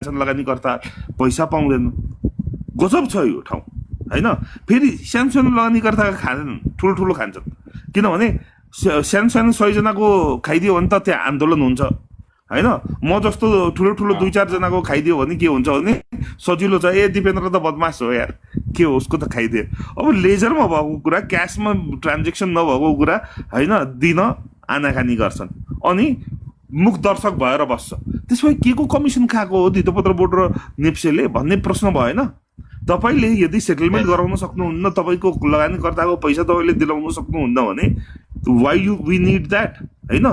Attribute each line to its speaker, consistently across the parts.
Speaker 1: लगानीकर्ता पैसा पाउँदैन। गजब छ यो ठाउँ होइन। फेरि सानो लगानीकर्ता खाँदैनन्, ठुलो खान्छन्। किनभने सानो 100 जनाको खाइदियो भने त त्यहाँ आन्दोलन हुन्छ होइन। म जस्तो ठुलो 2-4 जनाको खाइदियो भने के हुन्छ भने सजिलो छ, ए दिपेन्द्र त बदमास हो यार, के हो उसको त खाइदियो। अब लेजरमा भएको कुरा, क्यासमा ट्रान्जेक्सन नभएको कुरा होइन, दिन आनाकानी गर्छन् अनि मुख दर्शक भएर बस्छ। त्यसमा के को कमिसन खाएको हो धितोपत्र बोर्ड र नेप्सेले भन्ने प्रश्न भएन। तपाईँले यदि सेटलमेन्ट गराउन सक्नुहुन्न, तपाईँको लगानीकर्ताको पैसा तपाईँले दिलाउन सक्नुहुन्न भने वाइ वी निड द्याट होइन।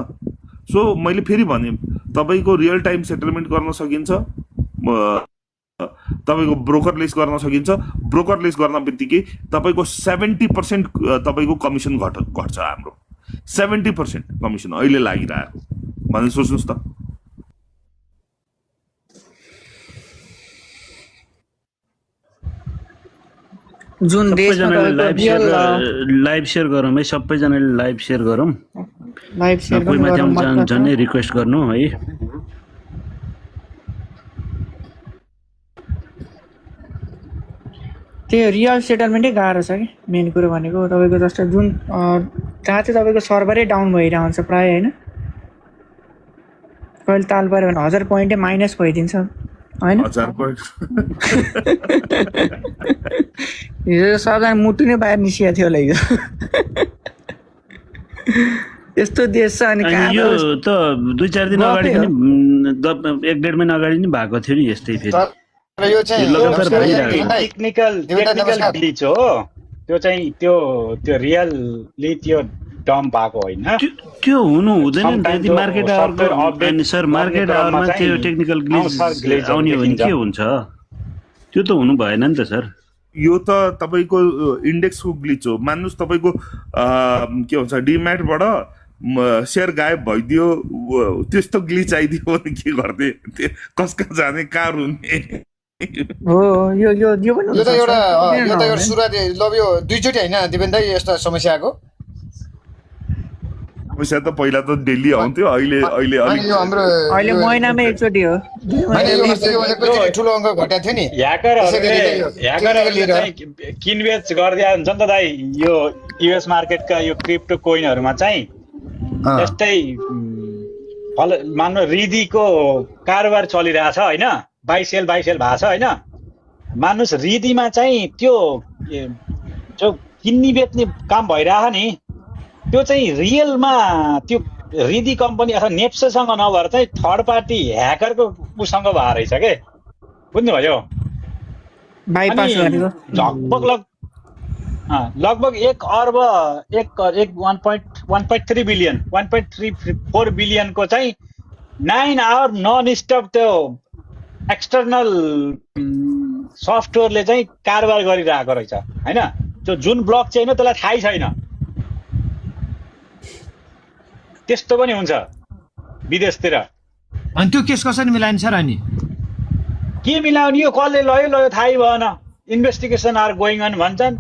Speaker 1: सो मैले फेरि भने, तपाईँको रियल टाइम सेटलमेन्ट गर्न सकिन्छ, तपाईँको ब्रोकरलेस गर्न सकिन्छ। ब्रोकरलेस गर्न बित्तिकै तपाईँको 70% तपाईँको कमिसन घट्छ। हाम्रो 70% कमिसन अहिले लागिरहेको भनेर सोच्नुहोस् त।
Speaker 2: जुन देशमा
Speaker 3: लाइभ सेयर गरौँ है, सबैजनाले लाइभ सेयर गरौँ।
Speaker 2: लाइभ सेयर
Speaker 3: माथि झन्डै रिक्वेस्ट गर्नु है।
Speaker 2: त्यो रियल सेटलमेन्टै गाह्रो छ कि मेन कुरो भनेको। तपाईँको जस्तो जुन जहाँ चाहिँ तपाईँको सर्भरै डाउन भइरहेको हुन्छ प्रायः होइन, कहिले ताल पऱ्यो भने 1000 पोइन्टै माइनस भइदिन्छ होइन।
Speaker 1: 1000 पोइन्ट
Speaker 2: हिजो सबजना मुटु नै बाहिर निस्किएको थियो होला हिजो। यस्तो देश छ। अनि
Speaker 3: यो त 2-4 दिन अगाडि पनि 1-1.5 महिना अगाडि नि भएको थियो नि यस्तै। फेरि
Speaker 4: यो चाहिँ
Speaker 5: टेक्निकल ग्लिच हो त्यो चाहिँ, त्यो रियलली त्यो डम्प भएको होइन।
Speaker 3: त्यो हुनु हुँदैन नि त। मार्केट आवरको सर, मार्केट आवरमा त्यो टेक्निकल ग्लिच आउने हो भने के हुन्छ? त्यो त हुनु भएन नि त सर।
Speaker 1: यो त तपाईँको इन्डेक्सको ग्लिच हो। मान्नुहोस् तपाईँको के भन्छ डिम्याटबाट सेयर गायब भइदियो, त्यस्तो ग्लिच आइदियो भने के गर्ने? कसका जाने, कहाँ रुने
Speaker 2: हो। यो पनि
Speaker 4: त एउटा सुरुवाती ल यो दुईचोटि होइन दिपेन्द्र यस्तो समस्या आएको।
Speaker 1: समस्या त पहिला त डेली आउँथ्यो, अहिले
Speaker 2: महिनामा एकचोटि हो।
Speaker 4: ठुलो अङ्क घटेको थियो नि।
Speaker 5: ह्याकरहरूले चाहिँ किनबेच गरिदिया हुन्छ नि त दाइ। यो युएस मार्केटका यो क्रिप्टो कोइनहरूमा चाहिँ यस्तै मान्नु रिदीको कारोबार चलिरहेछ होइन, बाई सेल भएको छ होइन। मान्नुहोस् रिदीमा चाहिँ त्यो जो किन्ने बेच्ने काम भइरहेछ नि, त्यो चाहिँ रियलमा त्यो रिदी कम्पनी अथवा नेप्सेसँग नभएर चाहिँ थर्ड पार्टी ह्याकरको उसँग भएर रहेछ के, बुझ्नुभयो? लगभग 1 अर्ब 1.3 बिलियन 1.34 बिलियनको चाहिँ 9 आवर नन स्टप त्यो एक्सटर्नल सफ्टवेयरले चाहिँ कारोबार गरिरहेको रहेछ होइन। त्यो जुन ब्लक चेन हो त्यसलाई थाहै छैन। त्यस्तो पनि हुन्छ विदेशतिर।
Speaker 6: अनि त्यो केस कसरी मिलाइन्छ र? अनि
Speaker 5: के मिलाउने, यो कसले लयो थाहै भएन। इन्भेस्टिगेसन आर गोइङ अन भन्छन्।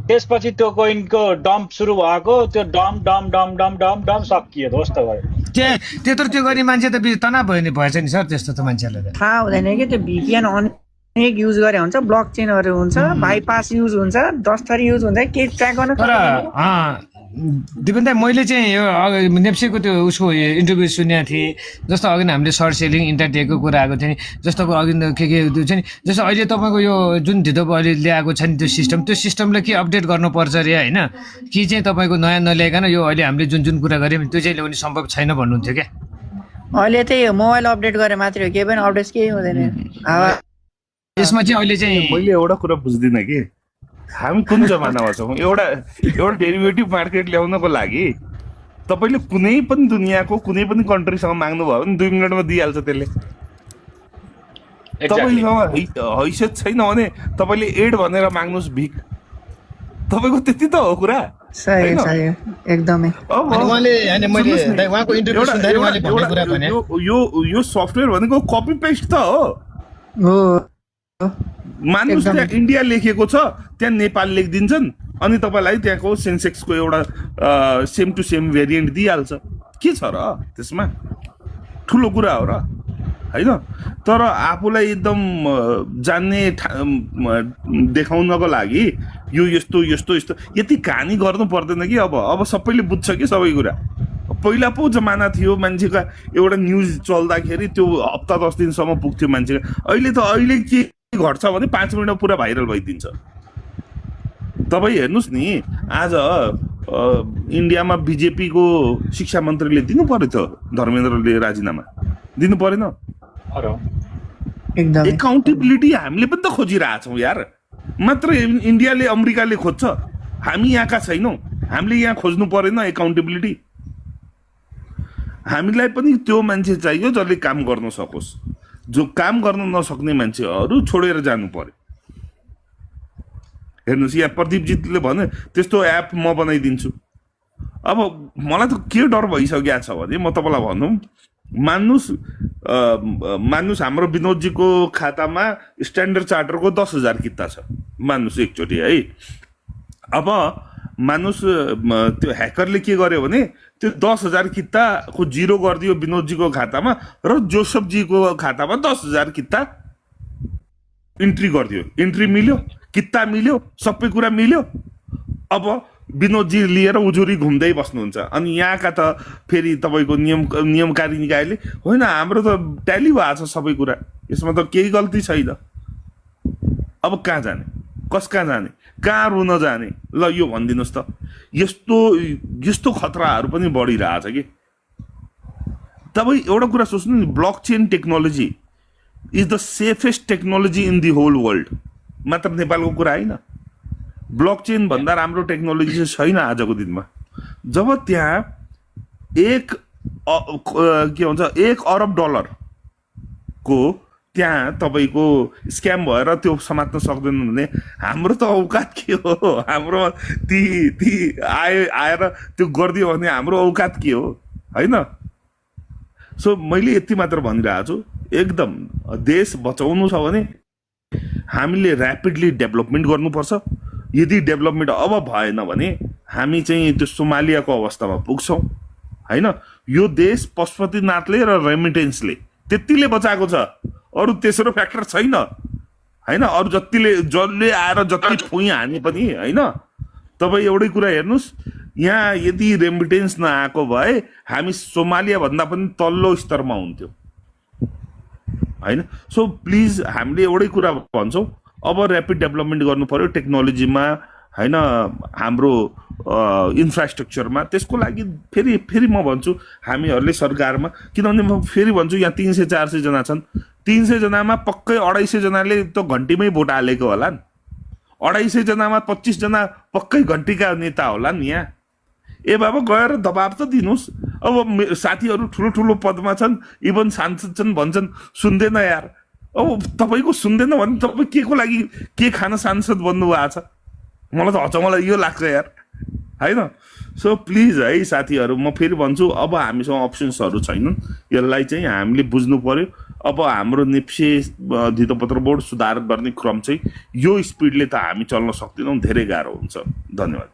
Speaker 5: त्यसपछि त्यो कोइनको डम्प सुरु भएको, त्यो डम्प सकियो, ध्वस्त भयो।
Speaker 6: त्यत्रो त्यो गर्ने मान्छे त तनाव भएछ नि सर। त्यस्तो त मान्छेलाई
Speaker 2: थाहा हुँदैन कि त्यो भिपिएन अनेक युज गरे हुन्छ, ब्लक चेनहरू हुन्छ, बाइपास युज हुन्छ, 10 थरी युज हुन्छ, केही ट्र्याक गर्न।
Speaker 6: तर दिपेन्द्र मैले चाहिँ यो नेप्सेको त्यो उसको इन्टरभ्यू सुनेको थिएँ। जस्तो अघि हामीले सर्ट सेलिङ इन्टरटेकको कुरा आएको थियो नि, जस्तो अघि के त्यो छ नि। जस्तो अहिले तपाईँको यो जुन धितो अहिले ल्याएको छ नि त्यो सिस्टमलाई के अपडेट गर्नुपर्छ अरे होइन, कि चाहिँ तपाईँको नयाँ नल्याइकन यो अहिले हामीले जुन कुरा गऱ्यौँ त्यो चाहिँ ल्याउने सम्भव छैन भन्नुहुन्थ्यो क्या।
Speaker 2: अहिले त्यही मोबाइल अपडेट गरे मात्रै हो, केही पनि अपडेट केही हुँदैन।
Speaker 6: यसमा चाहिँ अहिले चाहिँ
Speaker 1: मैले एउटा कुरा बुझ्दिनँ कि हामी कुन जमानामा छौँ। एउटा डेरिभेटिभ मार्केट ल्याउनको लागि तपाईँले कुनै पनि दुनियाँको कुनै पनि कन्ट्रीसँग माग्नुभयो भने 2 मिनटमा दिइहाल्छ त्यसले। तपाईँसँग हैसियत छैन भने तपाईँले एड भनेर माग्नुहोस् भिख, तपाईँको त्यति त हो कुरा।
Speaker 2: एकदमै
Speaker 1: यो सफ्टवेयर भनेको कपी पेस्ट त हो। मान्नुहोस् त्यहाँ इन्डिया लेखेको छ, त्यहाँ नेपाल लेखिदिन्छन्, अनि तपाईँलाई त्यहाँको सेन्सेक्सको एउटा सेम टु सेम भेरिएन्ट दिइहाल्छ। के छ र त्यसमा? ठुलो कुरा हो र होइन तर आफूलाई एकदम जान्ने देखाउनको लागि यो यस्तो यस्तो यस्तो यति कहानी गर्नु पर्दैन कि अब सबैले बुझ्छ कि सबै कुरा पहिला पो जमाना थियो मान्छेका एउटा न्युज चल्दाखेरि त्यो हप्ता 10 दिनसम्म पुग्थ्यो मान्छे अहिले के घट्छ भने 5 मिनटमा पुरा भाइरल भइदिन्छ तपाईँ हेर्नुहोस् नि आज इन्डियामा बिजेपीको शिक्षा मन्त्रीले दिनु पर्यो त धर्मेन्द्रले राजीनामा दिनु परेन
Speaker 2: एकदम
Speaker 1: एकाउन्टेबिलिटी हामीले पनि त खोजिरहेछौँ यार मात्र इन्डियाले अमेरिकाले खोज्छ हामी यहाँका छैनौँ हामीले यहाँ खोज्नु परेन एकाउन्टेबिलिटी हामीलाई पनि त्यो मान्छे चाहियो जसले काम गर्न सकोस् जो काम गर्न नसक्ने मान्छेहरू छोडेर जानु पर्यो हेर्नुहोस् यहाँ प्रदीपजीले भन्यो त्यस्तो एप म बनाइदिन्छु अब मलाई त के डर भइसकेको छ भने म तपाईँलाई भनौँ मान्नुहोस् हाम्रो विनोदजीको खातामा स्ट्यान्डर्ड चार्टरको 10,000 किता छ मान्नुहोस् एकचोटि है अब मान्नुहोस् त्यो ह्याकरले के गर्यो भने त्यो 10,000 किताको जिरो गरिदियो विनोदजीको खातामा र जोसेफजीको खातामा 10,000 किता इन्ट्री गरिदियो इन्ट्री मिल्यो किता मिल्यो सबै कुरा मिल्यो अब विनोदजी लिएर उजुरी घुम्दै बस्नुहुन्छ अनि यहाँका त फेरि तपाईँको नियमकारी निकायले होइन हाम्रो त ट्याली भएको छ सबै कुरा यसमा त केही गल्ती छैन अब कहाँ जाने कहाँ जाने कहाँ रुन जाने ल यो भनिदिनुहोस् त यस्तो खतराहरू पनि बढिरहेछ कि तपाईँ एउटा कुरा सोच्नु नि blockchain technology is the safest technology in the whole world मात्र नेपालको कुरा होइन ब्लक चेन भन्दा राम्रो टेक्नोलोजी चाहिँ छैन आजको दिनमा जब त्यहाँ $1 अरब को त्यहाँ तपाईँको स्क्याम भएर त्यो समात्न सक्दैन भने हाम्रो त औकात के हो हाम्रो ती आएर त्यो गरिदियो भने हाम्रो औकात के हो होइन सो मैले यति मात्र भनिरहेको छु एकदम देश बचाउनु छ भने हामीले ऱ्यापिडली डेभलपमेन्ट गर्नुपर्छ यदि डेभलपमेन्ट अब भएन भने हामी चाहिँ त्यो सोमालियाको अवस्थामा पुग्छौँ होइन यो देश पशुपतिनाथले र रेमिटेन्सले त्यतिले बचाएको छ अरू तेस्रो फ्याक्टर छैन होइन अरू जसले आएर जति फुइ हाने पनि होइन तपाईँ एउटै कुरा हेर्नुहोस् यहाँ यदि रेमिटेन्स नआएको भए हामी सोमालिया भन्दा पनि तल्लो स्तरमा हुन्थ्यो होइन सो प्लिज हामीले एउटै कुरा भन्छौँ अब ऱ्यापिड डेभलपमेन्ट गर्नु पर्यो टेक्नोलोजीमा होइन हाम्रो इन्फ्रास्ट्रक्चरमा त्यसको लागि फेरि म भन्छु हामीहरूले सरकारमा किनभने म फेरि भन्छु यहाँ 300-400 जना छन् 300 जनामा पक्कै 250 जनाले त घन्टीमै भोट हालेको होला नि 250 जनामा 25 जना पक्कै घन्टीका नेता होला नि यहाँ ए बाबा गएर दबाब त दिनुहोस् अब साथीहरू ठुलो पदमा छन् इभन सांसद छन् भन्छन् सुन्दैन यार अब तपाईँको सुन्दैन भने तपाईँ के को लागि के खान सांसद बन्नु भएको छ मलाई त अचम्मलाई यो लाग्छ यार होइन सो प्लिज है साथीहरू म फेरि भन्छु अब हामीसँग अप्सन्सहरू छैनन् यसलाई चाहिँ हामीले बुझ्नु पर्यो अब हाम्रो नेप्से धितोपत्र बोर्ड सुधार गर्ने क्रम चाहिँ यो स्पिडले त हामी चल्न सक्दैनौँ धेरै गाह्रो हुन्छ धन्यवाद